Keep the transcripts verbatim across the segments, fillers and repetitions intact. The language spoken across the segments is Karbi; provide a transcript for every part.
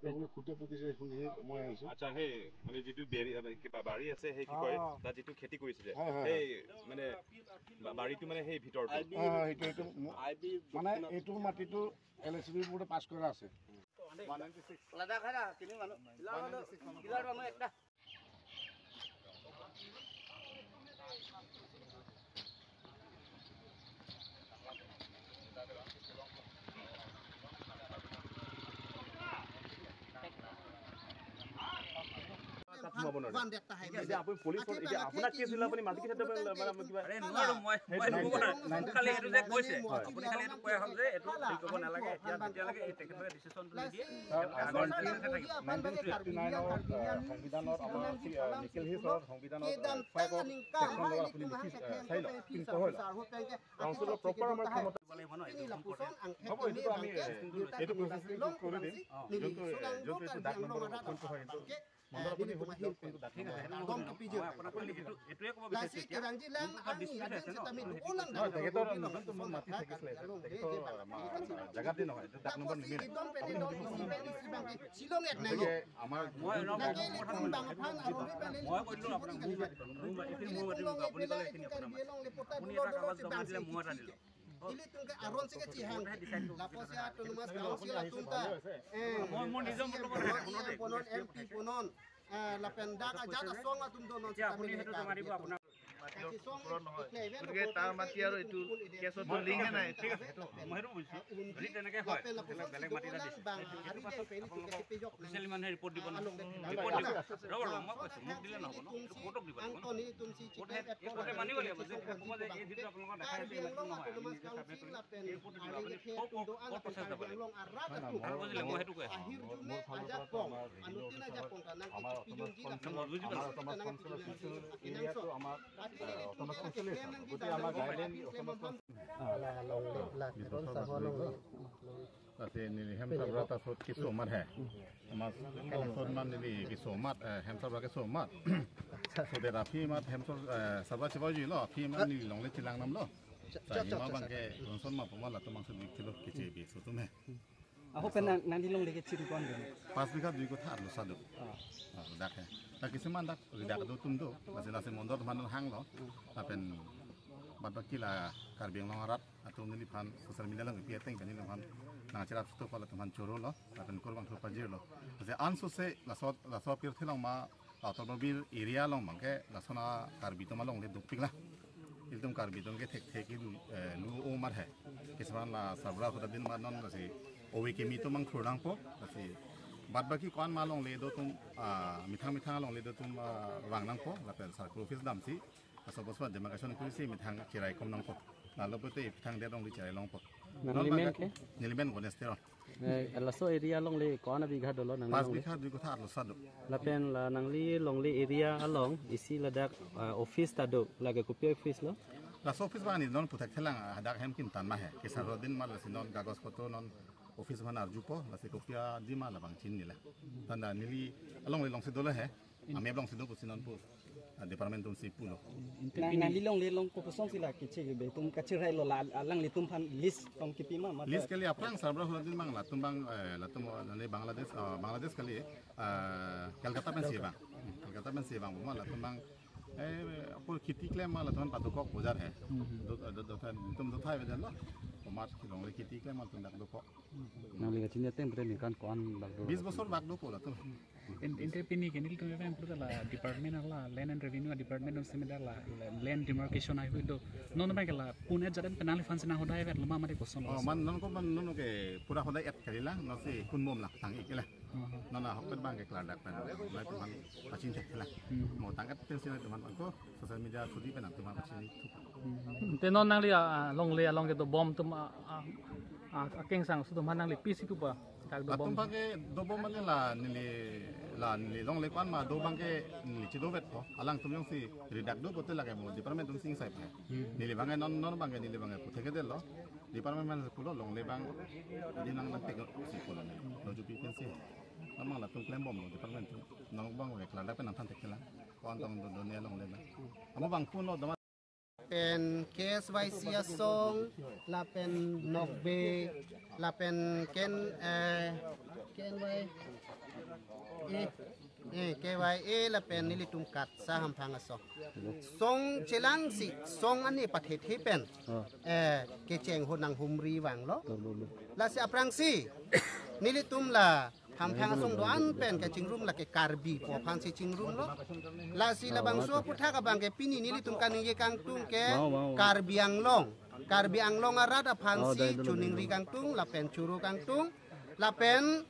এই যে খুঁটিয়া পুতিছে, শুনি মই আহিছো। আচ্ছা, সেই মানে যিটো বেৰি, মানে কিবা বাৰী আছে, সেই কি অ, কয়, অ। তাত যিটো খেতি কৰিছে যে, হয়, হয়, সেই মানে বা- বাৰীটো মানে সেই ভিতৰটো। অ, অ, সেইটো, সেইটো ম- মানে এইটো মাটিটো এল এ চি বি বোৰ্ডে পাছ কৰা আছে। Ladakh ada, kini mano. Hilar mano, hilar mano ekta. তাত সোমাব নোৱাৰে। এতিয়া আপুনি পুলিচৰ, এতিয়া আপোনাক কি আছিলে, আপুনি মাল্টি কেছত মানে কিবা আৰে নোৱাৰো মই, মই সেইটো নকওঁ। নহয়। মোক খালি এইটো যে কৈছে, আপুনি খালি এইটো কোৱা হ'ল যে এইটো হেৰি কৰিব নালাগে, এতিয়া যেতিয়ালৈকে এই তেখেতলোকে ডিচিশ্যনটো নিদিয়ে, আগৰ ডিচিশ্যনতে থাকিব। নাইনটিন ফিফটি নাইনৰ সংবিধানত আমাৰ নিখিল হিছৰ সংবিধানত ফাইভ অফ ছেকশ্যন আপুনি লিখি চাই লওক। কিন্তু হয়, কাউন্সিলৰ প্ৰপাৰ আমাৰ ক্ষমতা দিব লাগিব ন, এইটো সম্পৰ্কে। হ'ব, এইটোতো আমি এইটো প্ৰচেছ কৰি দিম। যোনটো যোনটো এইটো ডাক নম্বৰ কোনটো হয়, এইটো মণ্ডল আপুনি সুধি লওক, কোনটো ডাক নম্বৰ হয়। মই আপোনাক খালি এইটো এইটোৱে ক'ব বিচাৰিছোঁ এতিয়া। যোনটো তাত ডিছপিউট আছে ন, নহয়, তেখেতৰ যোনটো মোৰ মাটি থাকিছিলে, তেখেতৰ আমাৰ জেগাতে নহয়, এইটো ডাক নম্বৰ নিমিলে। আপুনি সুধিব। গতিকে আমাৰ মই অলপ কথা নুশুনো। মই কৈ দিলোঁ আপোনাক, মোৰ মাটি, মোৰ মাটি, মোৰ মাটি, আপুনি ক'লে এইখিনি আপোনাৰ মাটি। আপুনি এটা কাগজ জমা দিলে, মই এটা দিলোঁ। Ilitum ke aron si ke chihang. Lapusi autonomous council atum ta. Eh, মই মোৰ নিজৰ মতে ক'ব লাগে, শুনক দেই। Ponon, M P ponon. Eh, lapen dak ajat asong atum donon. এতিয়া আপুনি সেইটো জমা দিব আপোনাৰ গতিকে তাৰ মাটি আৰু এইটো কেছত লিংকে নাই। ঠিক আছে, মই সেইটো বুজিছোঁ। যদি তেনেকে হয়, তেতিয়াহ'লে বেলেগ মাটি এটা দিছে। অফিচিয়েলি মানুহে ৰিপৰ্ট দিব ন? ৰিপৰ্ট দিব। ৰ'ব, ৰ'ব, মই কৈছোঁ, মোক দিলে নহ'ব ন? এইটো কোৰ্টক দিব লাগিব ন? কোৰ্টে, কোৰ্টে মানিব লাগিব যে ক'ব যে এই যিটো আপোনালোকৰ দেখাই আছে, এইটো নহয়, আমি নিজে চাৰ্ভে কৰিম। এই ৰিপৰ্টটো দিব। আপুনি ক'ত, ক'ত, ক'ত প্ৰচেছ যাব লাগিব? আৰু বুজিলে, মই সেইটো কৈ আছোঁ। মোৰ ফালৰ পৰাতো আমাৰ ৰেডিঅ' অফিচৰ আমাৰ অট'নমাছ কাউন্সিলৰ চিচুৰ এৰিয়াটো আমাৰ অট'নমাছ কাউন্সিলে আছে। গতিকে আমাৰ গাইডলাইন অট'নমাছ কাউন্সিল আছে, neli hem sabra ta sot keso amat he. Amat sot man neli keso amat, eh, hem sabra keso amat. So de aphi amat hem sab, eh, sabra chevajilo, aphi amat neli longle chelang namlo. Sa hima abangke ronson ma poma latum abangsi dik thilo keche bi so atum he. Ahok pen nang, nangli longle kechiri ko-an do? Pas bigha dui kotha arlo sa do. Ah, dak he. Ta kisiman dak ridak do atum do. Lasi lasi mondol atum aphan hanglo. Lapen bad baki la Karbi Anglong arat atum neliphan social media along kepi ateng pen neliphan nangcherap suto pala atum aphan chorolo, lapen kurvangthu pajirlo. Lasi ansose laso, laso apirthe along ma autonomous area along abangke lason a Karbi atum alongle dopik la. Ilitum Karbi atum ke thekthe ke lu, eh, lu-o amat he. Kisiman la sabra khuda din amat non lasi ove kimi atum abang thur nangpo. Lasi bad baki ko-an ma alongle do atum, ah, methang methang alongle do atum, ah, vang nangpo. Lapen circle office damsi laso boswa demarcation kurisi methang cherai kom nangpo. Lalo pote methang de alongle cherai longpo. Nangli men ke? Neli men Ganesh Teron. Eh, laso area alongle ko-an abigha dolo nangli? Pas bigha dui kotha arlo sa do. Lapen la nangli longle area along isi ladak, ah, office ta do, lake kopi office lo? Laso office abang neli non puthak thelang, ah, hadak hem kintan ma he. Kesar din ma lasi non kagos potro non office aphan arjupo, lasi kopi adi ma labang chinine la. Tanda neli alongle alongsi dolo he. Amei alongsi do pusi non pu, ah, department atumsi pulo. Nang, nangli longle along koposonsi la keche be atum kachirailo, la alanglitum aphan lease along kepi ma, ma? Lease kali aphrang sabra khuda din abang latum abang, eh, latum, oh, nani Bangladesh, ah, Bangladesh kali, ah, Calcutta pensi vang. Hmm, Calcutta pensi vang ma latum abang, eh, apor kheti klem ma latum aphan padokok bojar he. Do, do, do, do, atum dothai avedet lo. Komat longle kheti klem ma latum dak dokok. Nangli kachini ateng pen ningkan ko-an bak do? Bis bosor bak dopo latum. Ente pini ke nelitum evang pura la department la Land and Revenue department atum seme la, la land demarcation ai hui do. Non abangke la pun-et jat pen nangliphan si nanghodai avet lo ma, mate koson lo? Oh, man non ko man non ke pura hodai-et kali la, non si kun bom la tang ik la. Non ahok pen abangke klardak pen la atum aphan pachini thek la. Mo tang-et pensi atum aphan ko social media through di pen atum aphan pachini thuk. Te non nangli, ah, longle along kedo bom atum, ah, ah, ah, akengsang aso atum aphan nangli pisi pupa? Dak do bom. Latum abangke dobom mane la neli, la neli longle ko-an ma do abangke neli chedovetpo. Alangtum jongsi ridak do pote lake mo department atumsi ingsai pa. Neli abangke non, non abangke neli abangke puthekthedetlo. Department aphansi pulo longle abang di nang nangteklo si pulo neli. Lo jupi pensi. Amang latum klembomlo department atum. Non abang abangke klardak pen nangthan thekthelang. Ko-an tong do, do ne longle abang. Amo abang punlo doma. Pen K S Y C asong, lapen Nokbe, lapen Ken, eh, K N Y A, eh, K Y A, lapen nelitum KATSSA hamphang asong. Song chelangsi, song ani pathethe pen, eh, kecheng ho nanghumri vanglo. Lasi aphrangsi, nelitum la hamphang asong do-an pen kachingrum lake Karbi pu aphansi chingrumlo. Lasi labangso aphuthak abang ke pini nelitum kaningje kangtung ke Karbi Anglong. Karbi Anglong arat aphansi choningri kangtung, lapen choro kangtung, lapen,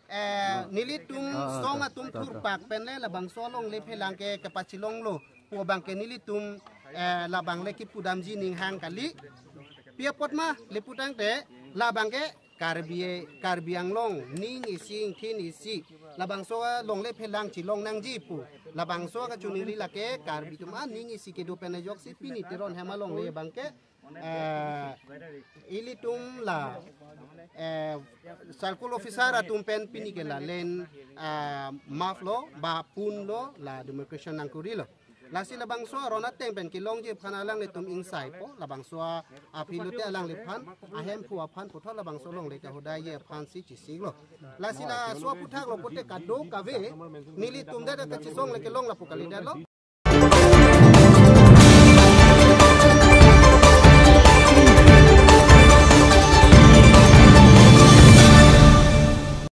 eh, nelitum song atum thurpak pen le labangso alongle phelang ke kepachilonglo pu abang ke nelitum, eh, labang le kipudamji ninghang kali. Pi apot ma le putangte labang ke Karbi, Karbi Anglong ning isi ingthin isi labangso alongle phelang chilong nangji pu. Labangso kachoningri lake Karbi atum aning isi kedo pen ajoksi pini Teron hem alongle abang ke, eh, ilitum la, eh, circle officer atum pen pini ke lalen, ah, maf lo, ba pun lo, la demarcation nangkorilo. Lasi labangso aron ateng pen kelongji aphan alanglitum ingsaipo, labangso aphi lote alangliphan, ahemphu aphan puthot labangso alongle ke hodai ye aphansi chisiklo. Lasi laso aphuthak lo pute kadokave, nelitum det kachisong le kelong lapu kalidetlo.